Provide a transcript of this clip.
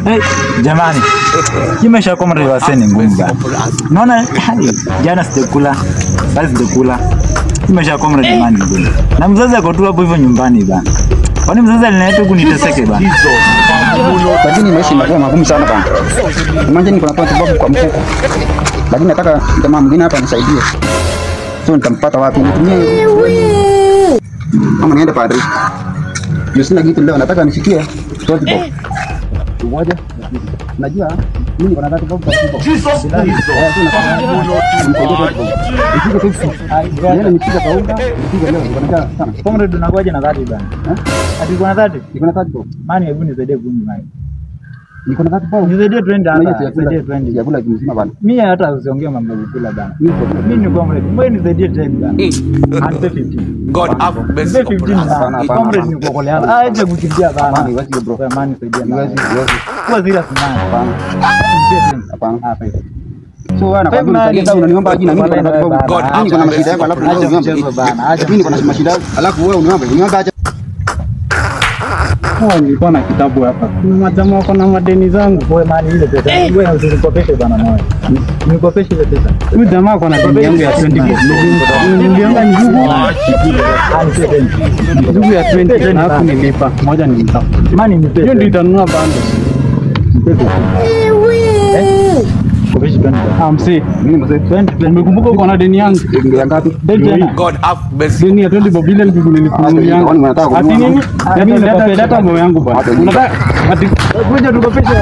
Hey, jamani. Hii maisha kwa mrewa ni ngumu bana. Naona jana sijakula, basi sijakula. Hii maisha kwa mrewa jamani ngumu. Na mzazi ako tu hapo hivyo nyumbani bana. Kwani mzazi alinileta huku niteseke bana? Lakini maisha imekuwa magumu sana bana. Imagine niko na 20 bob kwa mfuko. Lakini nataka jamaa mwingine hapa nisaidie. So nitampata wapi? Nitumie ama niende padri. Sina kitu leo, nataka nishikie 20 bob. Moja. Najua mimi niko na 30 bob kwa mfuko. Jesus. Ndio nishika kaunga, nishike leo niko na njaa sana. Comrade unakuaje na 30 bana? Ati uko na 30? Niko na 30 bob. Mani hebu nisaidie kumi mani. Niko na 30 bob. Nisaidie twende hapa. Nisaidie twende. Chakula kimzima bana. Mimi hata usiongee mambo ya kula bana. Mimi ni comrade. Wewe nisaidie 10 bana. Ante 15. God have mercy upon us. Comrade ni kuokoleana. Aje kukimbia bana. Hapana, bro. Mani nisaidie. Niwezi. Kwa zile simama. Hapana. Hapana. Hapa. So wewe nakwambia unisaidie sasa, unaniomba aje na mimi niko na 30 bob. Mimi niko na mashida yangu alafu wewe uniombe. Mimi niko na mashida alafu wewe uniombe. Uniombe aje. Kwa nilikuwa na kitabu hapa. Kuna majamaa wako na madeni zangu. Wewe mani ile pesa. Wewe usinikopeshe bana moyo. Nikopeshe ile pesa. Huyu jamaa ako na deni yangu ya 20 bob. Niliomba njugu. Njugu ya 20 na hapo nilipa. Moja nilimtafuta. Mani ni pesa. Hiyo ndio itanunua bando. Kopeshe 20. Hamsi. Mimi mzee 20. Umekumbuka uko na deni yangu? Deni ya ngapi? Deni. God have mercy. Deni ya 20 bob ile nilikununulia yangu. Ati nini? Leta leta moyo yangu bwana. Unataka ati kuja tukopeshe.